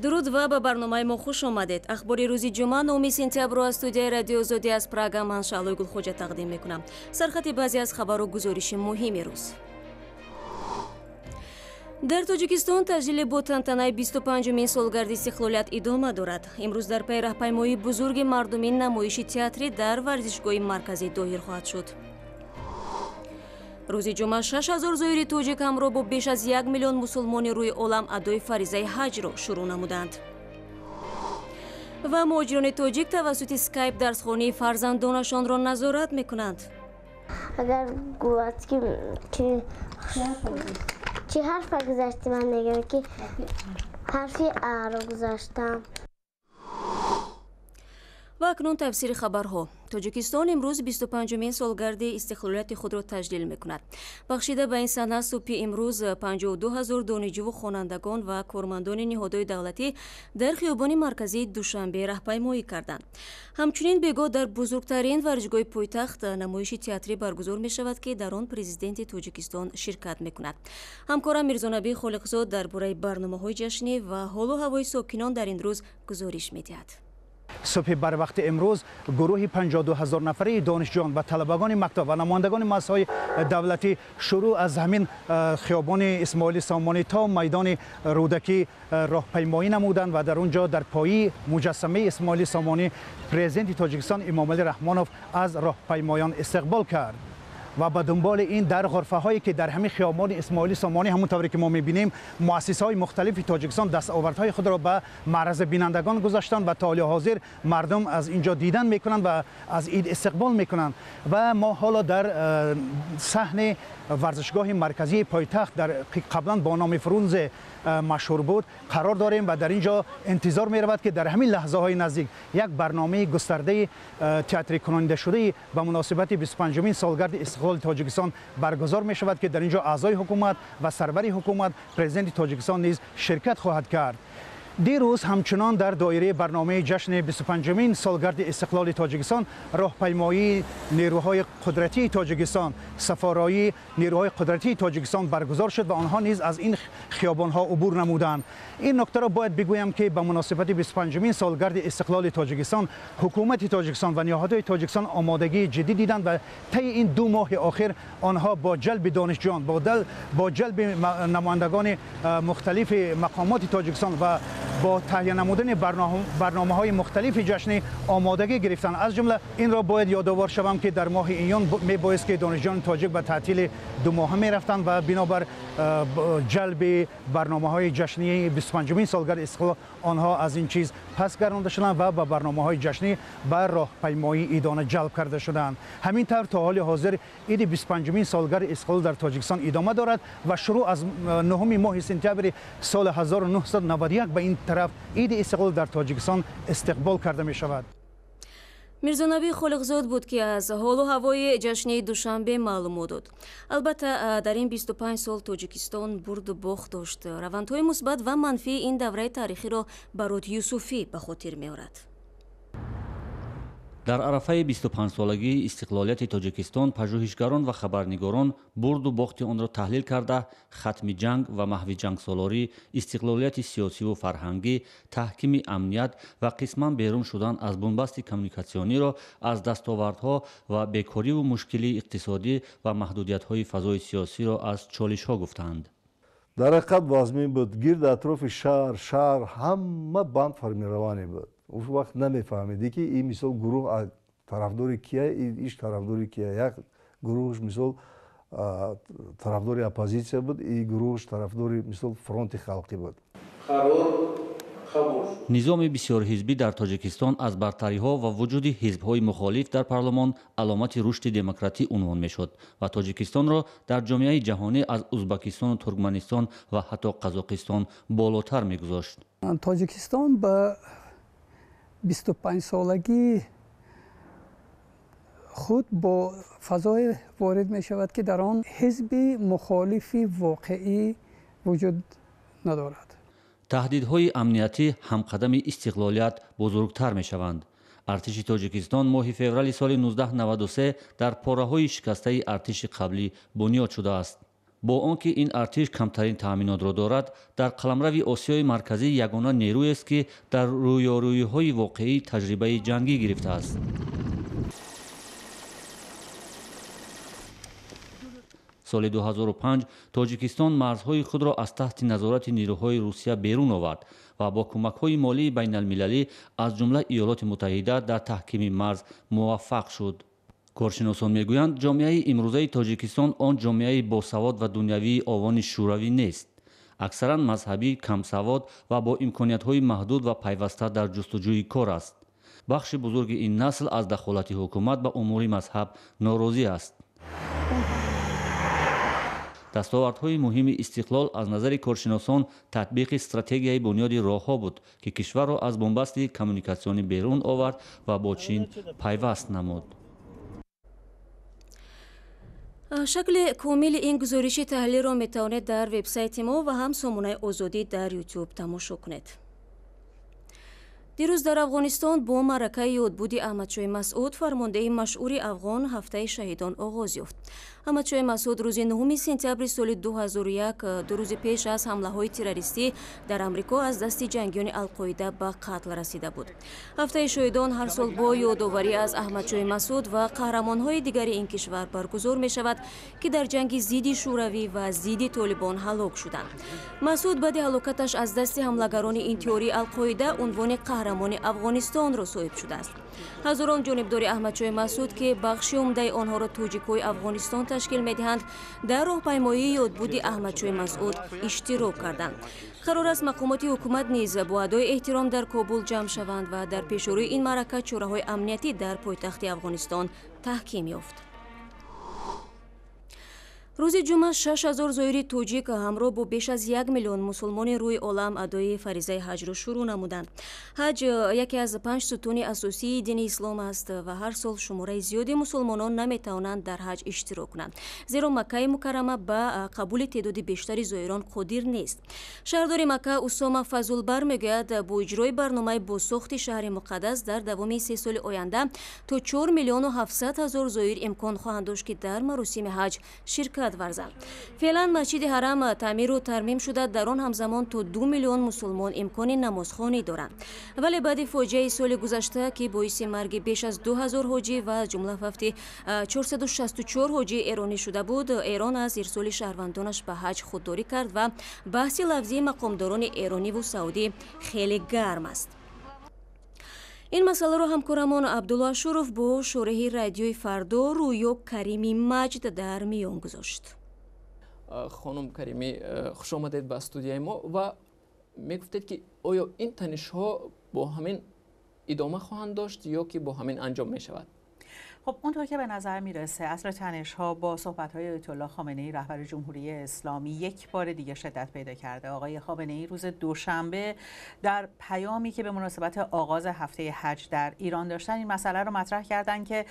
Дуруд ва ба барномаи мо хуш омадед. Ахбори рӯзи ҷумъа, 9 сентябрро аз студияи Радиои Озодӣ аз Прага ман, Шаҳлои Гулхоҷа, тақдим мекунам. Сархати баъзе аз хабару гузориши муҳими рӯз. Дар Тоҷикистон таҷлили бо тантанаи 25-умин солгарди истиқлолият идома дорад. Имрӯз дар пайи раҳпаймоии бузурги мардумӣ намоиши театрӣ дар варзишгоҳи марказӣ доир хоҳад шуд. Рӯзи ҷумъа 6000 зоири тоҷик ҳамроҳ бо беш аз 1 миллион мусулмони рӯи олам адои фаризаи ҳаҷро шурӯъ намуданд. Ва муҳоҷирони тоҷик тавассути скайп дарсхонии фарзандонашонро назорат мекунанд. Агар гӯяд, ки чӣ ҳарфа гузашти, ман мегӯям, ки ҳарфи аро гузаштам. Ва акнун тафсири хабарҳо. Тоҷикистон имрӯз 25-умин солгарди истиқлолияти худро таҷлил мекунад. Бахшида ба ин сана субҳи имрӯз 52 ҳазор донишҷуву хонандагон ва кормандони ниҳодҳои давлатӣ дар хиёбони марказии Душанбе раҳпаймоӣ карданд. Ҳамчунин бегоҳ дар бузургтарин варзишгоҳи пойтахт намоиши театрӣ баргузор мешавад, ки дар он президенти Тоҷикистон ширкат мекунад. Ҳамкорам Мирзонабӣ Холиқзод дар бораи барномаҳои ҷашнӣ ва ҳолу ҳавои сокинон дар ин рӯз гузориш медиҳад. Субҳи барвақти имрӯз гурӯҳи 52 ҳазор нафари донишҷӯён ва талабагони мактаб ва намояндагони муассисаҳои давлатӣ шурӯъ аз ҳамин хиёбони Исмоили Сомонӣ то майдони Рӯдакӣ роҳпаймоӣ намуданд ва дар он ҷо дар пои муҷассамаи Исмоили Сомонӣ президенти Тоҷикистон Эмомалӣ Раҳмонов аз роҳпаймоён истиқбол кард. Ва ба дунболи ин дар ғурфаҳое, ки дар ҳамин хиёбони Исмоили Сомонӣ, ҳамон тавре ки мо мебинем, муассисаҳои мухталифи Тоҷикистон дастовардҳои худро ба маъраз бинандагон гузоштанд ва то ҳоли ҳозир мардум аз инҷо дидан мекунанд ва аз ид истиқбол мекунанд. Ва мо ҳоло дар саҳни варзишгоҳи марказии пойтахт, дар қаблан бо номи Фрунзе машҳур буд, қарор дорем ва дар ин ҷо интизор меравад, ки дар ҳамин лаҳзаҳои наздик як барномаи густардаи театрикунонидашудаи ба муносибати 25-умин солгарди истиқлоли Тоҷикистон баргузор мешавад, ки дар ин ҷо аъзои ҳукумат ва сарвари ҳукумат, президенти Тоҷикистон низ ширкат хоҳад кард. Дирӯз ҳамчунон дар доираи барномаи ҷашни 25-умин солгарди истиқлоли Тоҷикистон роҳпаймоии нерӯҳои қудратии Тоҷикистон, саф-ороии нерӯҳои қудратии Тоҷикистон баргузор шуд ва онҳо низ аз ин хиёбонҳо убур намуданд. Ин нуктаро бояд бигӯям, ки ба муносибати 25-умин солгарди истиқлоли Тоҷикистон ҳукумати Тоҷикистон ва ниҳодҳои Тоҷикистон омодагии ҷиддӣ диданд ва таи ин 2 моҳи охир онҳо бо ҷалби донишҷӯён, бо ҷалби намояндагони мухталифи мақомоти Тоҷикистон ва бо таҳия намудани барномаҳои мухталифи ҷашнӣ омодагӣ гирифтанд. Аз ҷумла инро бояд ёдовар шавам, ки дар моҳи июн мебоист, ки донишҷӯёни тоҷик ба таътили думоҳа мерафтанд ва бинобар ҷалби барномаҳои ҷашнии 25-умин солгарди истиқлол онҳо аз ин чиз пас гардонда шуданд ва ба барномаҳои ҷашнӣ, ба роҳпаймоии идона ҷалб карда шуданд. Ҳамин тавр то ҳоли ҳозир иди 25-умин солгарди истиқлол дар Тоҷикистон идома дорад ва шурӯъ аз 9-уми моҳи сентябри соли 1991 ба ин тараф иди истиқлол дар Тоҷикистон истиқбол карда мешавад. Мирзонабӣ Холиқзод буд, ки аз ҳолу ҳавои ҷашнии Душанбе маълумот дод. Албатта, дар ин 25 сол Тоҷикистон бурду бохт дошт. Равандҳои мусбат ва манфии ин давраи таърихиро Барот Юсуфӣ ба хотир меорад. Дар арафаи 25-солагии истиқлолияти Тоҷикистон пажӯҳишгарон ва хабарнигорон бурду бохти онро таҳлил карда, хатми ҷанг ва маҳви ҷангсолорӣ, истиқлолияти сиёсиву фарҳангӣ, таҳкими амният ва қисман берун шудан аз бунбасти коммуникатсиониро аз дастовардҳо ва бекориву мушкилии иқтисодӣ ва маҳдудиятҳои фазои сиёсиро аз чолишҳо гуфтаанд. Дар ҳақиқат вазмин буд. Гирди атрофи шаҳр ҳама банд формирование буд. Он вақт намефаҳмидӣ, ки ин, мисол, гурӯҳ тарафдори кия, иш тарафдори кия. Як гурӯҳш, мисол, тарафдори оппозитсия буд, и гурӯҳш тарафдори, мисол, фронти халқӣ буд. Низоми бисёрҳизбӣ дар Тоҷикистон аз бартариҳо ва вуҷуди ҳизбҳои мухолиф дар парлумон аломати рушди демократӣ унвон мешуд ва Тоҷикистонро дар ҷомеаи ҷаҳонӣ аз Узбакистону Туркманистон ва ҳатто Қазоқистон болотар мегузошт. Тоҷикистон ба 25-солагии худ бо фазое ворид мешавад, ки дар он ҳизби мухолифи воқеӣ вуҷуд надорад. Таҳдидҳои амниятӣ ҳамқадами истиқлолият бузургтар мешаванд. Артиши Тоҷикистон моҳи феврали соли 1993 дар пораҳои шикастаи артиши қаблӣ бунёд шудааст. Бо он ки ин артиш камтарин таъминотро дорад, дар қаламрави Осиёи Марказӣ ягона нерӯест, ки дар рӯёрӯиҳои воқеӣ таҷрибаи ҷангӣ гирифтааст. Соли 2005 Тоҷикистон марзҳои худро аз таҳти назорати нерӯҳои Русия берун овард ва бо кӯмакҳои молии байналмилалӣ, аз ҷумла Иёлоти Муттаҳида, дар таҳкими марз муваффақ шуд. Коршиносон мегӯянд, ҷомеаи имрӯзаи Тоҷикистон он ҷомеаи босавод ва дунявии овони шӯравӣ нест. Аксаран мазҳабӣ, камсавод ва бо имкониятҳои маҳдуд ва пайваста дар ҷустуҷӯи кор аст. Бахши бузурги ин насл аз дахолати ҳукумат ба умури мазҳаб норозӣ аст. Дастовардҳои муҳими истиқлол аз назари коршиносон татбиқи стратегияи бунёди роҳҳо буд, ки кишварро аз бунбасти коммуникатсионӣ берун овард ва бо Чин пайваст намуд. Шакли комили ин гузориши таҳлилро метавонед дар вебсайти мо ва ҳам сомонаи Озодӣ дар Ютуб тамошо кунед. Дирӯз дар Афғонистон бо маъракаи ёдбуди Аҳмадшоҳи Масъуд, фармондеҳи машҳури афғон, ҳафтаи шаҳидон оғоз ёфт. Аҳмадшоҳи Масъуд рӯзи 9 сентябри соли 2001, ду рӯзи пеш аз ҳамлаҳои террористӣ дар Амрико, аз дасти ҷангиёни Алқоида ба қатл расида буд. Ҳафтаи шоҳидон ҳар сол бо ёдоварӣ аз Аҳмадшоҳи Масъуд ва қаҳрамонҳои дигари ин кишвар баргузор мешавад, ки дар ҷанги зидди шӯравӣ ва зидди толибон ҳалок шуданд. Масъуд баъди ҳалокаташ аз дасти ҳамлагарони интиҳории Алқоида унвони қаҳрамони Афғонистонро соҳиб шудааст. Ҳазорон ҷонибдори Аҳмадшоҳи Масъуд, ки бахши умдаи онҳоро тоҷикҳои Афғонистон ташкил медиҳанд, дар роҳпаймоии ёдбуди Аҳмадшоҳи Масъуд иштирок карданд. Қарор аст мақомоти ҳукумат низ бо адои эҳтиром дар Кобул ҷамъ шаванд ва дар пешорӯи ин маърака чораҳои амниятӣ дар пойтахти Афғонистон таҳким ёфт. Рӯзи ҷумъа 6000 зоири тоҷик ҳамроҳ бо беш аз 1 миллион мусулмони рӯи олам адои фаризаи ҳаҷро шурӯъ намуданд. Ҳаҷ яке аз 5 сутуни асосии дини ислом аст ва ҳар сол шумораи зиёди мусулмонон наметавонанд дар ҳаҷ иштирок кунанд, зеро Маккаи Мукаррама ба қабули теъдоди бештари зоирон қодир нест. Шаҳрдори Макка Усома Фазулбар мегӯяд, бо иҷрои барномаи бозсохти шаҳри муқаддас дар давоми 3 соли оянда то 4 700 000 зоир имкон хоҳанд дошт, ки дар маросими ҳаҷ ширкат варзанд. Феълан масҷиди ҳарам таъмиру тармим шуда, дар он ҳамзамон то 2 миллион мусулмон имкони намозхонӣ доранд. Вале баъди фоҷиаи соли гузашта, ки боиси марги беш аз 2000 ҳоҷӣ ва аз ҷумла вафти 464 ҳоҷии эронӣ шуда буд, Эрон аз ирсоли шаҳрвандонаш ба ҳаҷ худдорӣ кард ва баҳси лафзии мақомдорони эрониву саудӣ хеле гарм аст. Ин масъаларо ҳамкорамон Абдулло Ашуров бо шореҳи радиои Фардо Рӯё Карими Маҷд дар миён гузошт. Хонум Каримӣ, хуш омадед ба студияи мо ва мегуфтед, ки оё ин танишҳо бо ҳамин идома хоҳанд дошт ё ки бо ҳамин анҷом мешавад? خب، اونطور که به نظر میرسه اصل تنش ها با صحبت های آیت الله خامنه ای، رهبر جمهوری اسلامی، یک بار دیگه شدت پیدا کرده. آقای خامنه ای روز دوشنبه در پیامی که به مناسبت آغاز هفته حج در ایران داشتن، این مسئله رو مطرح کردن که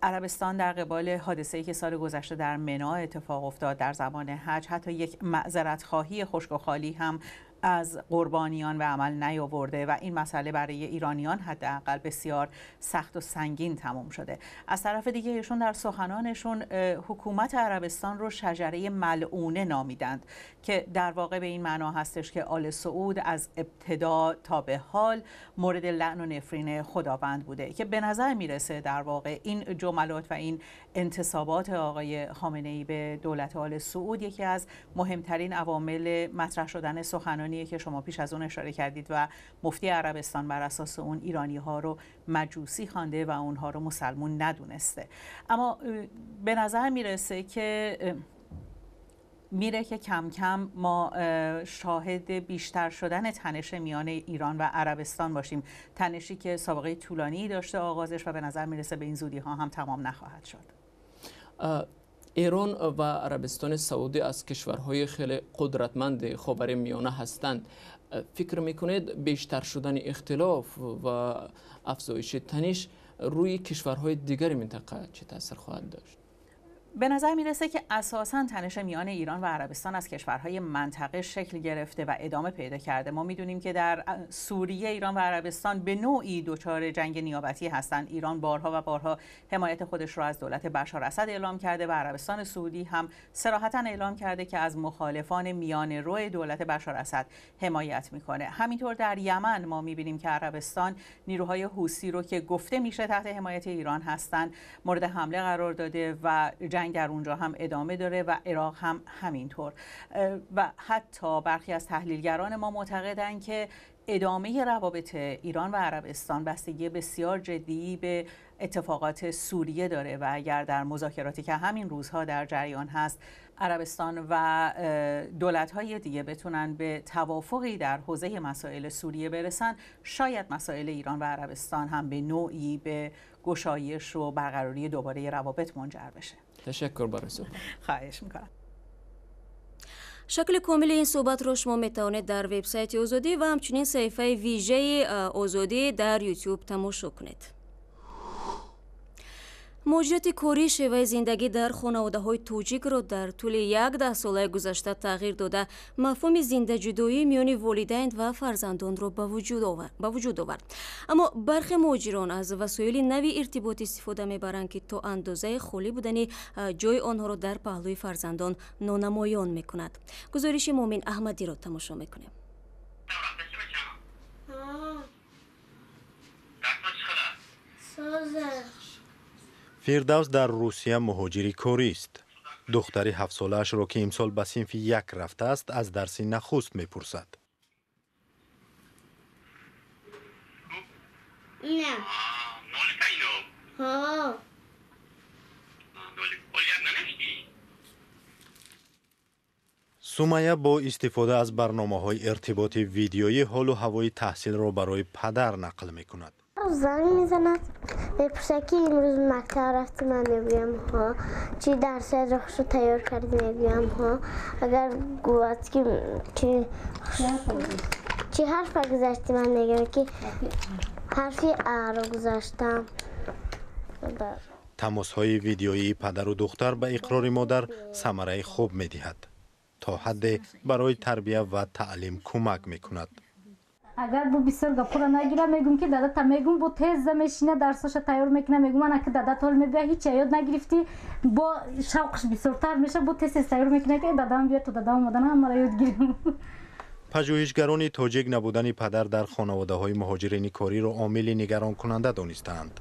عربستان در قبال حادثه‌ای که سال گذشته در منا اتفاق افتاد در زمان حج، حتی یک معذرت خواهی خشک و خالی هم از قربانیان به عمل نیاورده و این مسئله برای ایرانیان حداقل بسیار سخت و سنگین تموم شده. از طرف دیگه ایشون در سخنانشون حکومت عربستان رو شجره ملعونه نامیدند که در واقع به این معنا هستش که آل سعود از ابتدا تا به حال مورد لعن و نفرین خداوند بوده، که به نظر میرسه در واقع این جملات و این انتصابات آقای خامنه ای به دولت آل سعود یکی از مهمترین عوامل مطرح شدن سخنانیه که شما پیش از اون اشاره کردید و مفتی عربستان بر اساس اون ایرانی ها رو مجوسی خوانده و اونها رو مسلمون ندونسته. اما به نظر میرسه که میره که کم کم ما شاهد بیشتر شدن تنش میان ایران و عربستان باشیم، تنشی که سابقه طولانی داشته آغازش و به نظر میرسه به این زودی ها هم تمام نخواهد شد. ایران و عربستان سعودی از کشورهای خیلی قدرتمند خاور میانه هستند. فکر میکنید بیشتر شدن اختلاف و افزایش تنش روی کشورهای دیگر منطقه چه تاثیر خواهد داشت؟ به نظر میرسه که اساساً تنش میان ایران و عربستان از کشورهای منطقه شکل گرفته و ادامه پیدا کرده. ما میدونیم که در سوریه ایران و عربستان به نوعی دچار جنگ نیابتی هستند. ایران بارها و بارها حمایت خودش رو از دولت بشار اسد اعلام کرده و عربستان سعودی هم صراحتاً اعلام کرده که از مخالفان میان رو دولت بشار اسد حمایت میکنه. همینطور در یمن ما میبینیم که عربستان نیروهای حوثی رو که گفته میشه تحت حمایت ایران هستند مورد حمله قرار داده و جنگ در اونجا هم ادامه داره و عراق هم همینطور. و حتی برخی از تحلیلگران ما معتقدند که ادامه روابط ایران و عربستان بستگی بسیار جدی به اتفاقات سوریه داره و اگر در مذاکراتی که همین روزها در جریان هست عربستان و دولت‌های دیگه بتونن به توافقی در حوزه مسائل سوریه برسن، شاید مسائل ایران و عربستان هم به نوعی به گشایش و برقراری دوباره روابط منجر بشه. تشکر برای صحبت. خواهش میکنم. شکل کامل این صحبت رو شما میتوانید در وبسایت آزادی و همچنین صفحه ویژه آزادی در یوتیوب تماشا کنید. муҳоҷирати корӣ шеваи зиндагӣ дар хонаводаҳои тоҷикро дар тӯли як даҳсолаи гузашта тағйир дода, мафҳуми зиндаҷудоӣ миёни волидайн ва фарзандонро ба вуҷуд овард. Аммо бархе муҳоҷирон аз васоили нави иртиботӣ истифода мебаранд, ки то андозаи холӣ будани ҷои онҳоро дар паҳлӯи фарзандон нонамоён мекунад. Гузориши Муъмин Аҳмадиро тамошо мекунем. Фирдавс дар Русия муҳоҷири корист. Духтари ҳафтсолаашро, ки имсол ба синфи як рафтааст, аз дарси нахуст мепурсад. Сумая бо истифода аз барномаҳои иртиботи видеоӣ ҳолу ҳавои таҳсилро барои падар нақл мекунад. Занг мезанад, мепурсад, ки имрӯз мактаб рафтӣ? Ман мегӯям ҳо. Чӣ дарсҳоятро хушро тайёр кардӣ? Мегӯям ҳо. Агар гӯяд, ки чӣ ҳарфа гузаштӣ, ман мегӯям, ки ҳарфи аро гузаштам. Тамосҳои видеоии падару духтар ба иқрори модар самараи хуб медиҳад. То ҳадде барои тарбия ва таълим кӯмак мекунад. Агар бу бисёр гапура нагира, мегум ки дадата мегум, бо теза мешина, дарсоша тайёр мекуна, мегум ана ки дадат ҳол мебия, ҳеч ёд нагирифтӣ, бо шавқш бисёртар меша, бо тез тез тайёр мекуна, ки дадам биё, то дадам омадан ҳамара ёд гирем. Пажӯҳишгарони тоҷик набудани падар дар хонаводаҳои муҳоҷирини кориро омили нигаронкунанда донистаанд.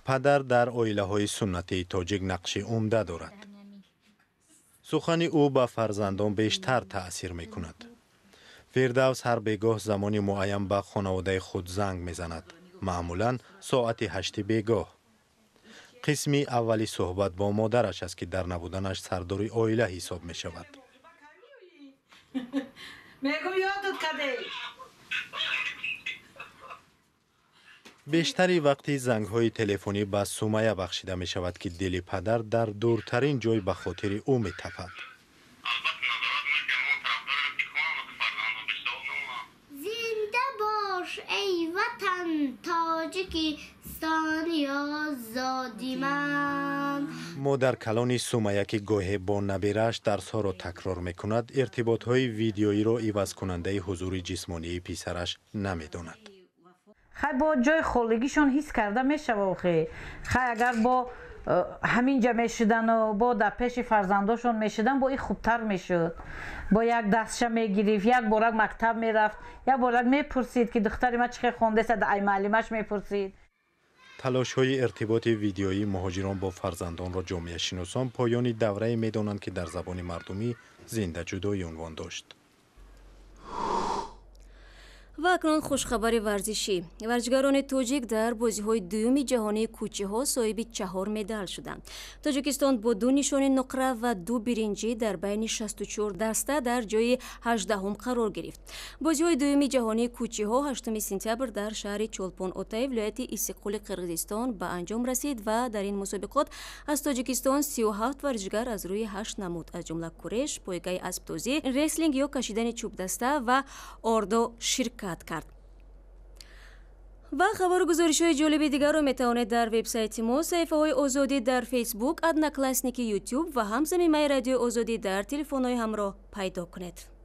Падар дар оилаҳои суннатии тоҷик нақши умда дорад. Сухани ӯ ба фарзандон бештар таъсир мекунад. Фирдавс ҳар бегоҳ замони муайян ба хонаводаи худ занг мезанад, маъмулан соати 8 бегоҳ. Қисми аввали суҳбат бо модараш аст, ки дар набуданаш сардори оила ҳисоб мешавад. Бештари вақти зангҳои телефонӣ ба Сумая бахшида мешавад, ки дили падар дар дуртарин ҷой ба хотири ӯ метапад. Эй ватан, Тоҷикистони озоди ман. Модаркалони Сумая, ки гоҳе бо набирааш дарсҳоро такрор мекунад, иртиботҳои видеоиро ивазкунандаи ҳузури ҷисмонии писараш намедонад. Хай бо ҷои холигишон ҳис карда мешава охе. Хай агар бо ҳаминҷа мешудану бо дар пеши фарзандошон мешудан, бо ин хубтар мешуд. Бо як дастша мегирифт, як борак мактаб мерафт, як борак мепурсид, ки духтари ман чӣ хел хондааст, ай муаллимаш мепурсид. Талошҳои иртиботи видеоии муҳоҷирон бо фарзандонро ҷомеашиносон поёни даврае медонанд, ки дар забони мардумӣ зиндаҷудоӣ унвон дошт. Ва акнун хушхабари варзишӣ. Варзишгарони тоҷик дар бозиҳои дуюми ҷаҳонии кӯчиҳо соҳиби 4 медал шуданд. Тоҷикистон бо 2 нишони нуқра ва 2 биринҷӣ дар байни 64 даста дар ҷои 18-ум қарор гирифт. Бозиҳои дуюми ҷаҳонии кӯчиҳо 8 сентябр дар шаҳри Чолпон-Отай вилояти Иссиққули Қирғизистон ба анҷом расид ва дар ин мусобиқот аз Тоҷикистон 37 варзишгар аз рӯи 8 намуд, аз ҷумла куреш, пойгаи асбтозӣ, реслинг ё кашидани чӯбдаста ва ордо ширкат кард. Ва хабару гузоришҳои ҷолиби дигарро метавонед дар вебсайти мо, саҳифаҳои Озодӣ дар Фейсбук, Одноклассники, Ютуб ва ҳам замимаи Радиои Озодӣ дар телефонҳои ҳамроҳ пайдо кунед.